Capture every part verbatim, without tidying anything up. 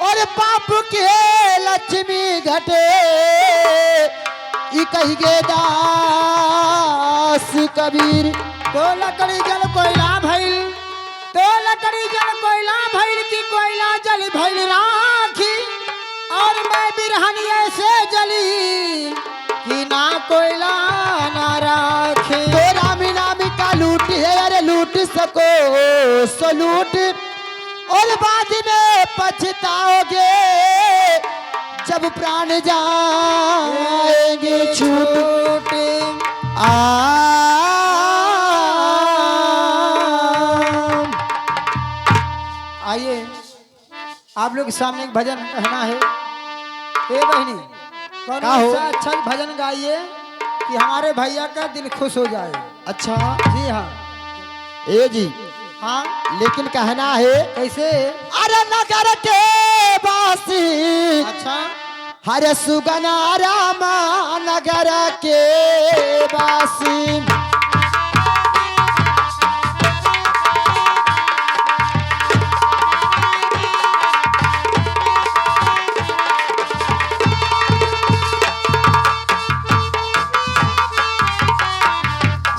अरे पाप के लक्ष्मी घटे, ई कहि गे दास कबीर। तो लकड़ी जल कोइला भइल, तो लकड़ी जल कोइला भइल कि कोइला जल भइल राखी। और मैं बिरहनिया से जली कि ना कोइला ना राखी। तो रामी नामी का लूट है, अरे लूट सको सो लूट। और बाद में पछताओगे जब प्राण जाएंगे छूट। आ, आइए, आप लोग के सामने एक भजन कहना है। ए बहिनी, कौन का हो? अच्छा अच्छा भजन गाइए कि हमारे भैया का दिल खुश हो जाए। अच्छा। जी हाँ। ए जी। हाँ। लेकिन कहना है कैसे? अरे नगर के वासी। अच्छा। हरे सुगना रामा नगर के वासी।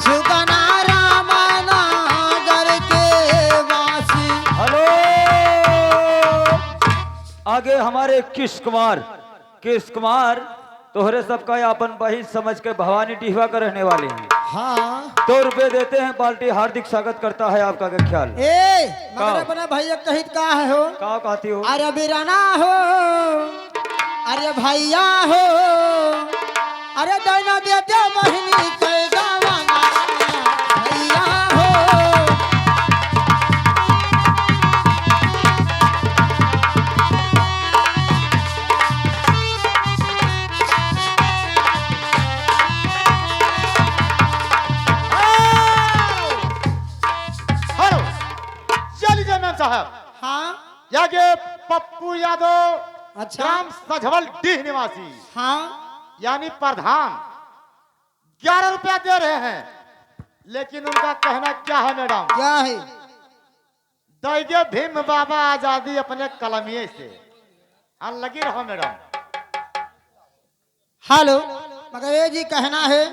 सुगना रामा नगर के वासी। हेलो, आगे हमारे किश कुमार, किश कुमार, तोहरे सबका अपन बहिन समझ के भवानी डिहवा का रहने वाले हैं। हाँ। दो रुपए देते हैं, पार्टी हार्दिक स्वागत करता है आपका, क्या ख्याल? ए, मगर का? अपना भैया कहित का है हो? का कहती हो? अरे बिराना हो, अरे भैया हो, अरे दैना दे दे बहिनी के गवाना, भैया हो। हेलो, चलिए मेम साहब। हाँ। या के पप्पू यादव, अच्छा। ग्राम सझवल डीह निवासी, हाँ। यानी प्रधान, ग्यारह रुपया दे रहे हैं, लेकिन उनका कहना क्या है मैडम? क्या है? दैगे भीम बाबा आजादी अपने कलमिये से। हाँ, लगी रहो मैडम। हेलो, मगर ए जी कहना है,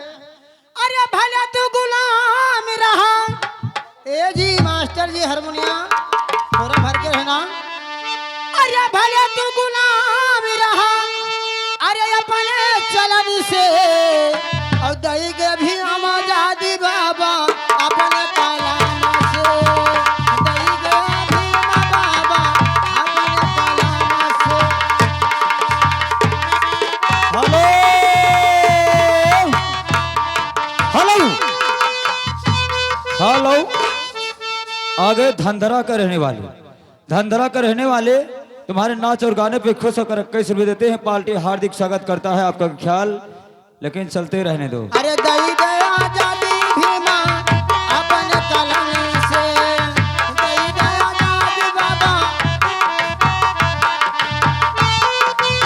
अरे भले तू गुलाम रहा, ए जी मास्टर जी हारमोनिया थोड़ा भर के रहना। अरे भले तू गुलाम रहा, अरे अपने चलन से, और दई के भीम आजादी बाबा अपने कलम से, दई के भीम बाबा अपने कलम से। हेलो, हेलो, हेलो। आगे धंधरा का रहने वाले, धंधरा का रहने वाले तुम्हारे नाच और गाने पे खुश होकर इक्कीस रुपए देते हैं। पार्टी हार्दिक स्वागत करता है आपका ख्याल, लेकिन चलते रहने दो। अरे दई दे आजादी भीमा अपन कलम से, दई दे आजादी बाबा।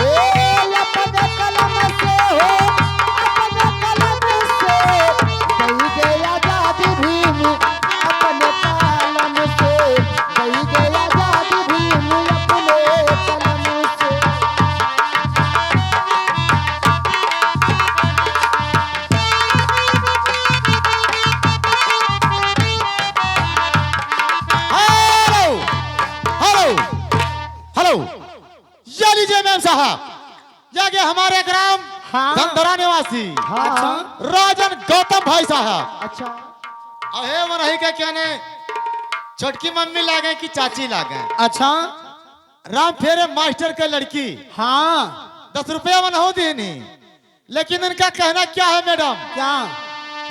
ए, अपन कलम से हो, अपन कलम से, दई दे आजादी भीम, अपन कलम से, दई दे आजादी भीम, अपन कलम से। हेलो, हेलो, हेलो। या लीजिए मेम साहब, या के हमारे ग्राम हाँ। धंधरा निवासी हाँ। अच्छा। राजन गौतम भाई साहब। अच्छा। अहे मनही के कहने छोटकी मम्मी लागे कि चाची लागे। अच्छा। राम फेरे मास्टर के लड़की। हाँ। दस रुपया मनहू दीनी। लेकिन इनका कहना क्या है मैडम? क्या?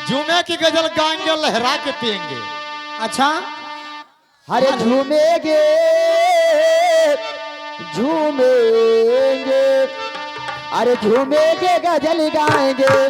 झूमे की गजल गाएंगे, लहरा के पिएंगे। अच्छा। अरे झूमेंगे, झूमेंगे, अरे झूमेंगे, गजल गाएंगे।